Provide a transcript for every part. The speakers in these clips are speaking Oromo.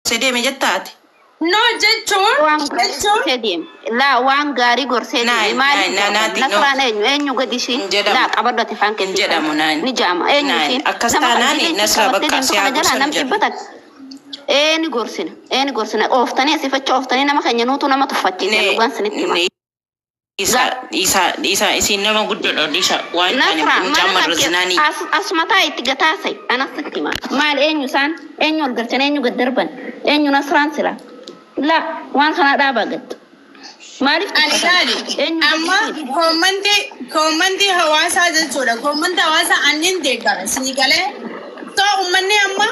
Gorsee deeme jettaati. No jechuun Waan gaarii jechuun gorsee deeme. Laa waan gaarii gorsee deeme. Naan Maaliif naan jedhamu? naanaati no Nasraan eenyu? Eenyu gadi ishii? hin jedhamu. Laa qabadhu ati afaan Hin keessi jedhamu naan. ni jaama. Eenyu Naan ishiin? akkas Nama taanaani qalbii ishii Nasraa qabattee bakka deemtu si kana haa jalaa gorsan nam jedhu. dhibba takka. Eeni gorsina. Eeni gorsina. Ooftanii asii facha ooftanii nama keenya nuutu nama tuffachiise Ne dhugaan sinitti hima. ne isa isa isa isin nama guddoodha isa waan taane Nasra mucaan mana kan kee marrazinanii. as mataa itti gataasai anas sitti hima. Maal eenyu isaan? Eenyu ol galchan? Eenyu gad darban? Eenyu Nasraan sila? Laa waan kana dhaabaa gad. Maaliif ani tuffatan? laali Eenyu gadi amma ishiin? koommantii hawaasaa jechuudha. Koommantii hawaasaa annin deeggara isinii galee. So uummanni amma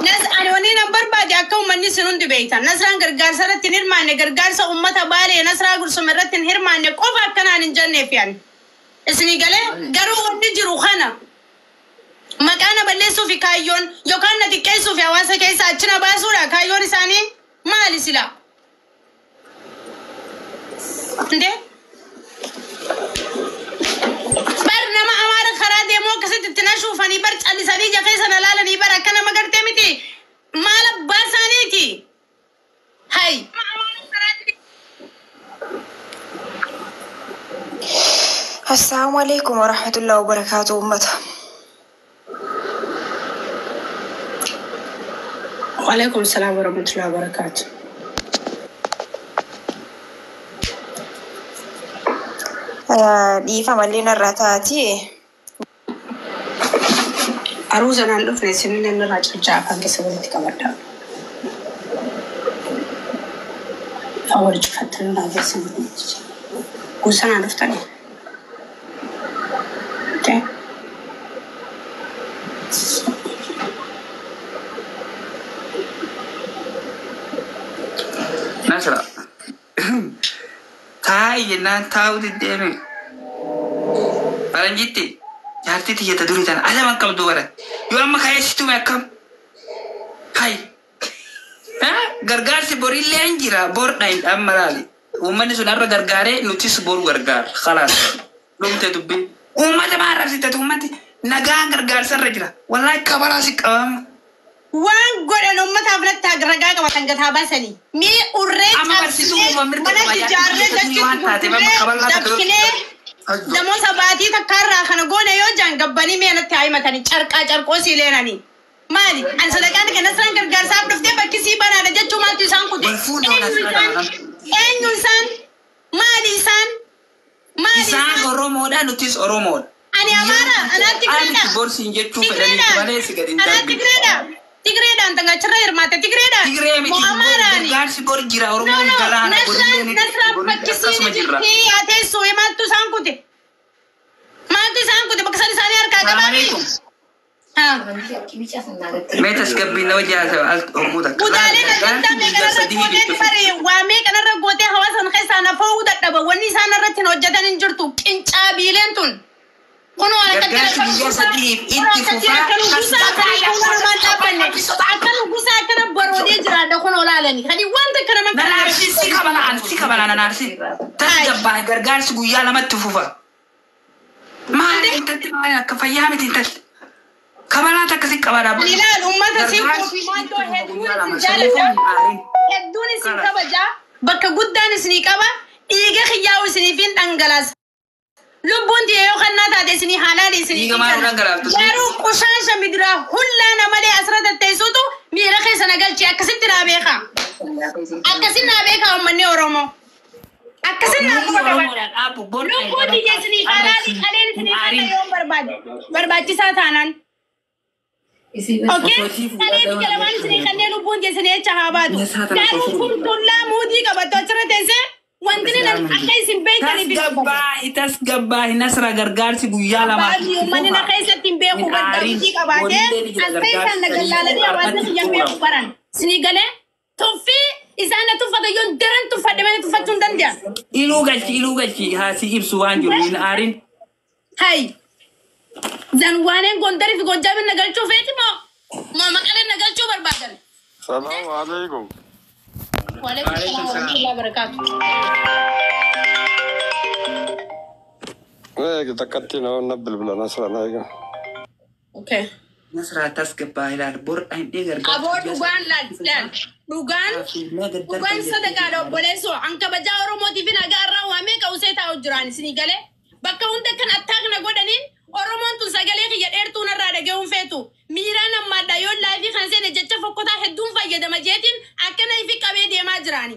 nas ani wanni nan barbaade akka uummanni isin hundi beektan. Nasraan gargaarsa irratti hin hirmaanne gargaarsa uummata Baalee Nasraa Gursum irratti hin hirmaanne qofa akkanaan hin jenneef yaani. Isinii galee garuu wanni jiru kana. Maqaa na balleessuu fi kaayyoon yookaan na xiqqeessuu fi hawaasa keessa achi na baasuudha kaayyoon isaanii maali sila? Ndee? Bar nama Amaara karaa deemuu akkasitti itti na shuufanii bar callisanii ija keessa na laalanii bar akka nama gartee miti maal abbaa isaaniiti? Hay. Assalamu alaikum warahmatullahi wabarakatuh ummata. Waalaikum salaam warahmatullahi wabarakatuh. Dhiifama illee narraa taati. Aruusa naan dhufne isinillee narraa caccaa afaan keessa walitti qabadha. Afaan wal cufattanii naa keessa walitti. Guusa naan dhuftanii. Okay. Nasra. Taa'i jennaan taa'uu diddeeme. Faranjitti jaartii tiyyata durii tana adaban qabdu bara. Yoo amma ka'ee si tume akkam? Hay. Gargaarsi borillee hin jira bor dhayin amma laali. Uummanni sun har'a gargaaree nutis boru gargaara. Khalaas. Dhumte dubbiin. Uummata maa arrabsite uummati nagaan gargaarsa irra jira. Wallaahi kabalaa si qabama. Waan godhan uummataaf natti ragaa qabatan gataa baasanii. Mee urree Amma barsiisuu cabsinee uuma mirga mana qaba. Jaartii ijaarree tiyyata durii dachitti waan taateef amma gurgurree kabalaa takka dabsinee namoota baatii takkaarraa kana goone yoo jaan gabbanii mee natti haa himatanii carqaa carqoo sii leenanii. Maali? Ani sadaqaan kan Nasraan gargaarsaaf dhuftee bakki sii banaadha jechuu maaltu isaan kute? Wal fuudhoo Eenyu Nasraa isaan? kana. Eenyu isaan? Maali isaan? Maali Isaan isaan? Oromoodha nutis Oromoodha. Ani Amaara, anaa Ani Tigreedha. borsiin jechuu fedhaniiti Tigreedhaan. malee si gadi hin Anaa darbitu. Tigreedha. Tigreedhaan tangachirra hirmaatte Tigreedhaan. Tigree miti Moo Amaaraani? gargaarsi bor jira No, Oromoon no. galaana Nasraan borillee ni Nasraan borillee bakkisiin akkasuma jirra. jirti yaa teessoo maaltu isaan kute? Maaltu isaan kute? Bakka isaan isaanii harkaa Salaam qabaami. alaikum. Haa. Mee tasgabbiin nama jaasa al hogguu takka. Laal Kutaalee gargaarsi gaddaa guyyaa meeqanarra sadii gootee itti fufa. baree waa meeqanarra gootee hawaasa sana keessaa nafoo dadhaba. Wanni isaan irratti hin hojjetan hin jirtu. Qincaabiileen tun. Kunoo akkatti Gargaarsi akka guyyaa nugusaa sadiif kunoo itti akkatti fufaa akka nugusaa akkana fuula namaan dhaabbanne akka nugusaa akkana baroodee jiraadha kunoo laalani. Kani wanta akkana Nan makana aarsi si kabala an si kabala nan aarsi. Hayi. Tasgabbaa gargaarsi guyyaa lamatti fufa. Maali Ande intalli maali akka fayyaa miti intalli. Kabalaa takka si qabadha. ani ilaal uummata siin Gargaarsi qophii itti maantoo fufa hedduun guyyaa lama isin saniifuu jaaladha. hin aarin. Hedduun isin Kalas. kabaja. Bakka guddaan isinii qaba. Dhiiga xiyyaa'u isiniif hin dhangalaasa. Lubbuun tiyya yoo kannaa taate isinii halaali Dhiiga isiniif hin maal kenna. dhangalaaftu? Garuu qushaasha midiraa hullaa namalee asirra tetteessutu miira keessa na galchee akkasitti naa beeka. Akkasitti naa beeka uummanni Oromoo. Akkasitti naa Nuti quba qabadha. Oromoodhaan dhaabbu bor dhayin Lubbuun tiyya isinii halaali arrabsiin qaleen hin isinii kenna aarin. yoo barbaade. Barbaachisaa taanaan. Okay? Osoo sii fuudhaa Qalee deeman biyya lamaan isinii kanneen lubbuun tiyya isinii jecha haa baatu. Nasraa tana Garuu osoo fuudhaa. furtullaa muudii qabattu achirra teessee wanti ni akka isin beektaniif hin dubbatu. Tasgabbaa'i tasgabbaa'i Nasra gargaarsi guyyaa lamaaf Baay'ee itti uummanni na fufa. keessatti hin beeku Hin badda aarin hojii qabaatee borillee ni jira as keessaan gargaarsi na saniifuu gallaalanii hawaasni harkatti kiyya hin beeku xumurama. baran. Isinii galee tuffii isaan na tuffata yoo daran tuffadhe malee tuffachuu hin danda'an. Iluu galchi haasi ibsu waan jiru hin aarin. Hay zanwaaneen Gondarii fi Goojjaamin na galchuu feeti moo moo Maqaleen na galchuu barbaadan? Salaamu alaikum. Waalaikum Waalaikum salaam salaam. warahmatullahi wabarakatuh. Takkatti nama na bilbila Nasra na eega. Okay. Nasraa tasgabbaa ilaal bor dhahindhee gargaarsa. Aboo dhugaan laal laal dhugaan dhugaan sadaqaadha obboleessoo an kabajaa Oromootiif nagaa irraa waamee qawsee taa'u jiraan isinii galee bakka hunda kan attaakna godhaniin Oromoon tun sagalee kiyya dheertuun irraa dhaga'uun feetu miiraan ammaadha yoo laayifii kan seene jecha fokkotaa hedduun fayyadama jeetiin akkana ifi qabee deemaa jiraani.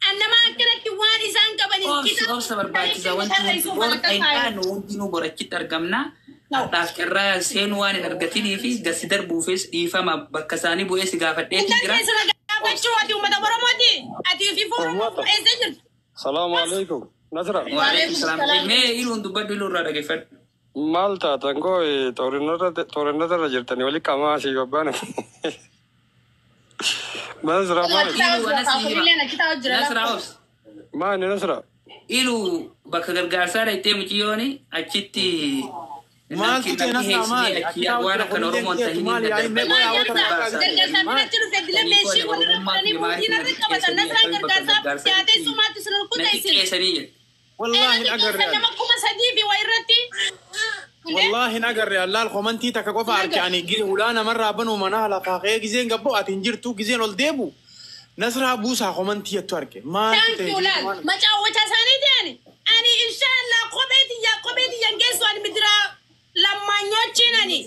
An nama akkanatti waan isaan qabaniin Obsa obsa barbaachisa wanti hundi bor dhahindhaa nu hundinuu borachitti argamna. Har'aaf carraa seenuu waan hin argatinii fi gasi darbuufis dhiifama bakka isaanii bu'ee si gaafadheetu Intal jira. keessuma gaafachuu ati uummata Oromooti. Ati fi fuula eessa jirtu? Salaamu alaikum. Nasra. Waalaikum salaam. Mee iluun dubbadhu iluu irraa dhageeffadhu. Maal taatan koo xoorinata irra jirtanii wali qamaa asii babbaan. Nasra maal? Iluu ana si hima. Nasraa obsa. Maali Nasra? Iluu bakka gargaarsaa dhaqxee mucayyooni achitti Maaltu ta'e Nasraa maali? achi waan akkan Oromoon tahin Maali? Yaa'ii mee qoyaa Maal wata gargaarsaa biratti dhufe dila meeshii walirra fudhanii buutiin irra qabatan Nasraan gargaarsaa dhiyaatee sumaatti sun Na rukuta isin. xiqqeessanii jedhe. Wallaahi hin agarre. Nama 3000 fi waa irratti. Wallaahi hin agarre allaal komantii takka qofa arge ani hulaa namarraa banuu mana lafaa ka'ee gizeen gabboo ati hin jirtu gizeen ol deebu Nasraa buusaa komantii jettu arge. Maaltu Thank ta'e? you laal. Macaawwacha isaanii ta'ani. Ani inshallah kophee tiyya kophee tiyyan geessu ani midiraa lammaanyochiin ani.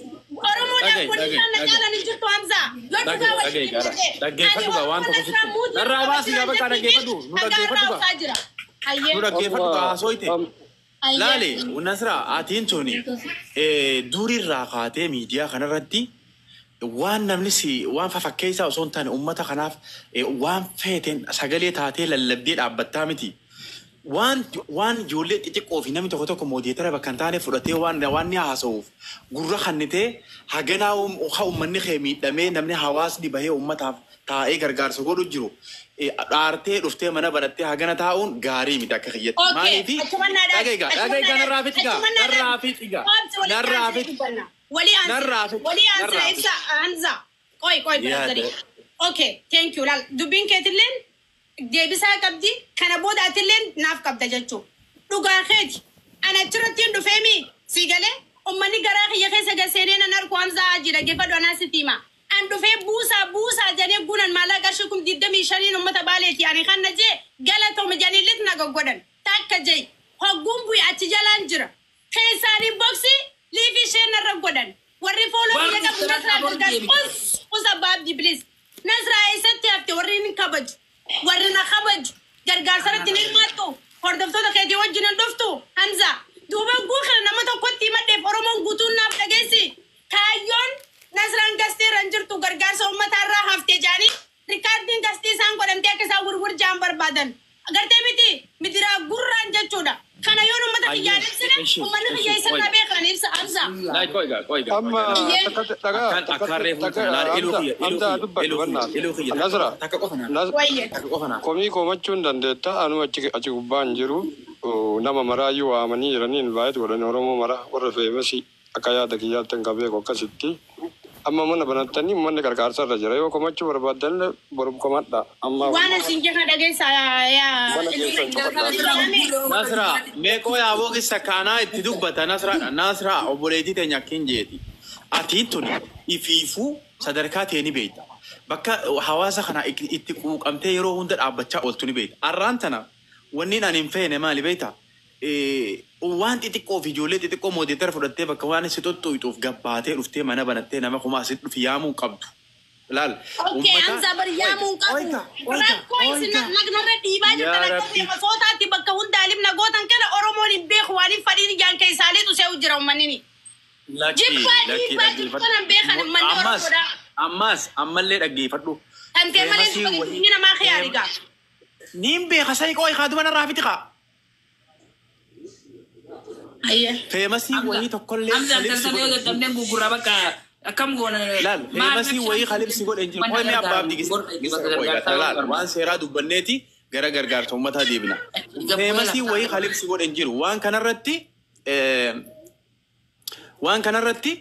Oromoodhaaf Dhaga'i, waliin dhaga'i, isaan na dhaga'i. caalan hin jirtu Hamza. Yoo Dhaga'i, dhugaa dhaga'i, waliin gara. hin Dhaggeeffadhu gaa waan tokko sitti. Narraa baasii gaa bakka dhaggeeffadhu. Nu dhaggeeffadhu gaa. jira. Hayyee. Nu dhaggeeffadhu gaa haasooyte. Hayyee. Laale Nasraa atiin tuni durirraa kaatee miidiyaa kanarratti waan namni si waan fafakkeessaa osoo hin taane uummata kanaaf waan feeteen sagalee taatee lallabdee dhaabbattaa miti. Waan waan ijoollee xixiqqoo fi namni tokko tokko moodeetara bakka hin taane fudhatee waan waan ni haasa'uuf gurra kannitee haganaa haa uummanni kee miidhamee namni hawaasni bahee uummataaf taa'ee gargaarsa godhu jiru. Dhaartee dhuftee mana barattee hagana taa'uun gaarii miti akka kiyyatti. Okay, Maaliifi achuma naadhaan. dhaga'igaa dhaga'igaa narraa fixigaa narraa fixigaa narraa fixigaa. Walii aansira. Narraa fixigaa. Walii aansira Narraa ibsa Hamza. Qoy qoy Yaa brother. Okay, thank you. Laal dubbiin keetilleen deebisaa qabdi. Kana booda atilleen naaf qabda jechuudha. Dhugaa keeti. Ana achirratti hin dhufeemi. Si galee uummanni garaa kiyya keessa gaseenee nan arku Hamza Haji dhaggeeffadhu anaa sitti hima. An dhufee buusaa buusaa jedhee guunan maallaa qarshii 25,000 uummata baaleeti. Ani kan na jee galatooma jedhanii na goggodhan. Takka jee hogguun bu'e achi jalaan jira. Keessaanii boksii liifii isheen narra godhan. Warri fooloo Warri biyya qabu Nasraa bor gargaar. deebi. Us us abbaa abdii please. Nasraa eessatti hafte warri hin kabaju. Warri na kabaju. Gargaarsa irratti ni hirmaattu. Hordoftoota keetii wajjin hin dhuftu. Hamza. Duuba guu kana nama tokkotti himadheef Oromoon guutuun naaf dhageessi. Kaayyoon Nasraan gasteera hin jirtu gargaarsa uummataa irraa hafte jaanii rikaardiin gastii isaan godhamtee akka isaan gurgur jaan barbaadan. Agartee miti midiraa gurraan jechuudha. Kana yoon uummata kiyyaan ibsine uummanni kiyya isarraa beekan ibsa Hamza. Amma takkatti dhagaa Akkaan reefu kana laal eluu kiyya eluu Hamza kiyya dubbadhu eluu kiyya bannaati. eluu kiyya Nasra. takka qofa naa Nas- Wayye. takka qofa naa. Komii komachuu hin dandeetta. Anu achi achi gubbaan jiru nama maraayyuu waamanii jiranii invite godhani Oromoo mara warra feemasi akka yaada kiyyaatti hin qabeeku akkasitti. Amma mana banattanii uummanni gargaarsa irra jira. Yoo komachuu barbaaddan boru komadha. Amma Waan isin jedhan dhageessaa yaa. mana keessan cufadhaa. Nasraa mee qoyaa bookissa kaanaa itti dubbata Nasraadha. Nasraa obboleettii teenya akkin jeeti. Atiin tuni ifiifuu sadarkaa ta'e ni beekta. Bakka hawaasa kana itti quuqamtee yeroo hunda dhaabbachaa ooltu ni beekta. Arraan tana wanni ani hin feene maali beekta? Waan xixiqqoo fi ijoollee xixiqqoo moodeetara fudhattee bakka waan si tuttuqxuuf gabbaatee dhuftee mana banattee nama kuma asitti dhufi yaamuu qabdu. Laal. Okay, Hamza bari yaamuu hin qabu. Rakkoo isin nagnarra dhiibaa jirtan Yaa akka Rabbi. feemasootaatti bakka hunda alimna gootan kana Oromoon hin beeku waan hin fadhiin ijaan keessaalee xusee jira uummanni. Lakki, Jibbaa lakki, dhiibbaa dhaggeeffadhu. jirtu kanan beekan uummanni Ammas, Oromoodha. ammas, ammallee dhaggeeffadhu. Tantee malee Feemasii wayii- dubbatni namaa khiyaari gaa. Niin beeka sayi qooyi kaatuma narraa fixi kaa. Ayyee. Feemasii wayii tokkollee Hamza kalibsi daldalee yoo godhe. dadhabneen gurgurraa bakka akkam goona. Laal, feemasii wayii kalibsi godhe hin jiru. Qooyi mee abbaa abdii gisa qooyi gata. Laal, waan seeraa dubbanneeti gara gargaarsa uummataa deebina. Feemasii wayii kalibsi godhe hin jiru. Waan kanarratti waan kanarratti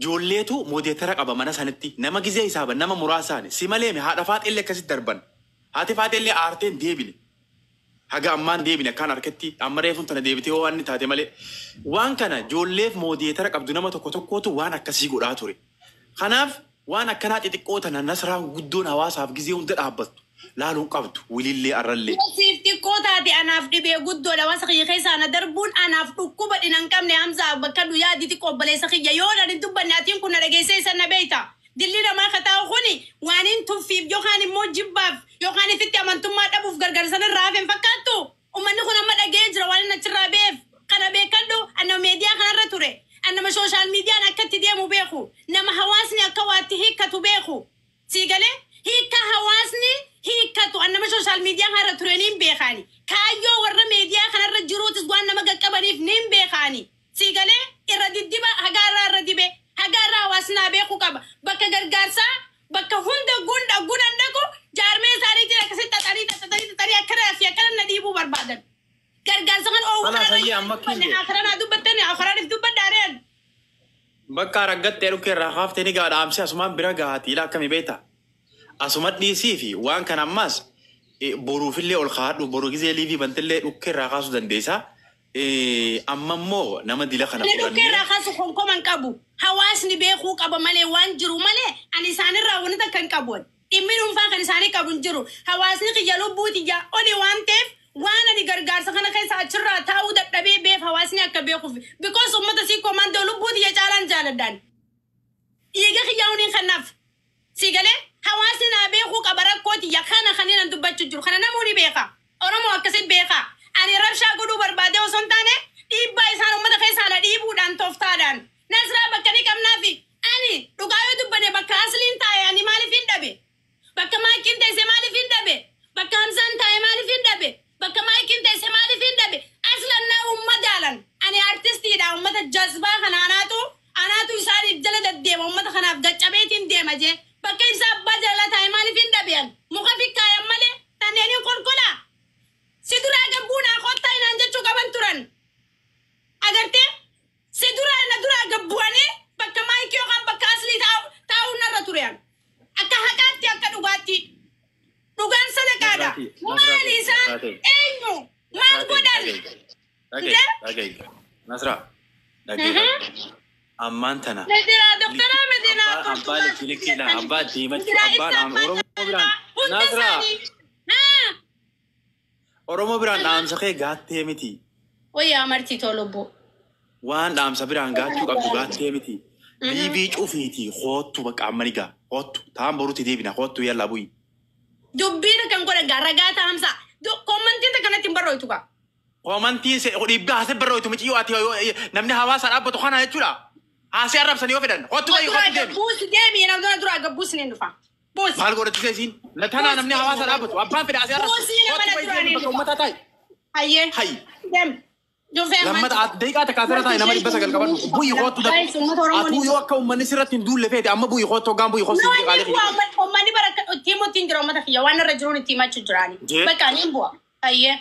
ijoolleetu moodeetara qaba mana sanitti nama gizee isaaban nama muraasaani si malee mi haadha faaxillee akkasitti darban haati faaxillee aarteen deebine haga ammaan deebine akkaan harkatti amma reefuun tana deebitee yoo waan inni taate malee waan kana ijoolleef moodeetara qabdu nama tokko tokkootu waan akkasii godhaa ture. Kanaaf waan akkanaa xixiqqoo tana Nasraan guddoon hawaasaaf gizee hunda dhaabbattu laaluun qabdu wilillee arrallee. Siif xiqqoo taate anaaf dhibee guddoodha. Hawaasa kiyya keessa ana darbuun anaaf dhukkuba dhina hin qabne. Hamza bakka guyyaa xixiqqoo obboleessa kiyya yoo dhaan hin dubbanne atiin kun na dhageessee isa na beeyta. Dilli namaa ka taa'u kuni waan hin tuffiif yookaan immoo jibbaaf yookaan ifitti amantummaa dhabuuf gargaarsan irraa hafe hin fakkaattu. Uummanni kun amma dhaga'ee jira waan inni achirraa beef. Kana beekadhu, anna meediyaa kanarra ture. Annama social miidiyaan akka itti deemu beeku. Nama hawaasni akka waatti hiikkatu beeku. Sii galee hiikka hawaasni hiikkatu annama social miidiyaa kanarra ture niin beekaani. Kaayyoo warra meediyaa kanarra jiruutis waan nama qaqqabaniif niin beekaani. Sii galee irra diddiba hagaa irraa irra dibe hagaa irraa hawaasni naa beekuu qaba. Bakka gargaarsaa bakka hunda gunda gunan dhaqu jaarmee isaaniitiin akkasitti xaxanii xaxanii xaxanii akkana fi akkana na dhiibuu barbaadan. Gargaarsa kan oowwu Kalaas kanarra hayyee amma dubbanne kiyyee. akara naa dubbattani akaraaniif dubbadhaareen. Bakka raggattee dhukkee irraa kaaftee ni gaa dhaamsee asumaan bira gahaati ilaa akkamii beekta. Asuma dhiisii fi waan kana ammaas boruufillee ol kaa'adhu, boru gizee liivii bantillee dhukkee irraa kaasuu dandeessa. Amma immoo nama dila kana Ani dhukkee fudhannee irraa kaasu konkoman qabu. Hawaasni beekuu qaba malee waan jiru malee ani isaanirraa wanti takka hin qabu. Dhimmi dhuunfaa kan isaanii qabu hin jiru. Hawaasni kiyya lubbuu tiyya oli waan ta'eef waan ani gargaarsa kana keessa achirraa taa'uu dadhabee beef hawaasni akka beekuuf. Because uummata sii koomandoo lubbuu tiyya caalaan jaaladhaan. Dhiiga kiyyaa huniin kanaaf. Si galee hawaasni naa beekuu qaba rakkoo tiyya kana kanneen an dubbachuu jiru. Kana namuu ni beeka. Oromoo akkasitti beeka. Ani rabshaa godhuu barbaadee osoo hin taane dhiibbaa isaan uummata keessaa na dhiibuudhaan tooftaadhaan. Nasraa bakka ni qabnaafi ani dhugaa yoo dubbanne bakka asliin taa'e ani maaliif hin dhabe? Bakka maakiin teesse maaliif hin dhabe? Bakka Hamzaan taa'e maaliif hin dhabe? Bakka maakiin teesse maaliif hin dhabe? Aslan naa uummata ani artistiidha, uummata jazbaa kana anaatu isaaniif jala deddeema, uummata kanaaf gaccabeetiin deema jee. Bakka ibsa abbaa jala taa'e maaliif hin dhabe? Muka fikkaayan malee tanneeniin kolkolaa. Si duraa gabbuunaa kottaa inaan jechuu qaban turan. Agartee? Si duraa na duraa gabbu'anii bakka maayikii yookaan bakka aslii taa'uu narra turan. Akka haqaatti, akka dhugaatti. Dhugaan sadaqaadha. Maali isaan eenyu? Maal godhan? Dhaga'i, dhaga'i. Nasraa, dhaga'i. Ammaan tana. Medina doktara Medina Abbaa likki likkiidha. Abbaa deemachuu abbaan Oromoo biraan. Hunda Nasraa, isaanii. Oromoo biraan dhaamsa kee gaattee miti. Wayyaa marti tolubbu. Waan dhaamsa biraan gaachuu qabdu gaattee miti. Liivii cufiitii hoottu bakka amma ni gaa. Hoottu ta'an boruutti deebina, hoottu yallaa bu'i. Dubbiin kan godhan gaa ragaa taa'amsa. Koommantiin kanatti hin barreessitu gaa. Koomantiin dhiibbaa haasee barreessitu miciyyoo ati namni hawaasa dhaabbatu kana jechuudha. Haasee arrabsanii yoo fedhan hoottu bayi, hoottu deemi. Buusi deemi, namni duraa gabbuusi ni dhufa. Buusi. Maal godhatti isiin? Tanaa namni hawaasa dhaabbatu abbaan fedha haasee arrabsu. Buusii nama Hoottu bayi duraa deemi ni bakka dhufa. uummataa taa'i. Hayyee. Hayyi. Deemi. Jufee. Lammata daqiiqaa takka asirra taa'e nama 900 qabadhu. Bu'i hoottu darbu. Atuu yoo akka uummanni sirratti hin duulle feete amma bu'i hoottu hoggaan bu'i hoottu Noonni siin qaalee bu'a, uummanni bara itti himuutti hin jiru uummata kiyya waan irra jiruun itti himachuu jiraani. Jee. Bakka ni bu'a. Hayyee.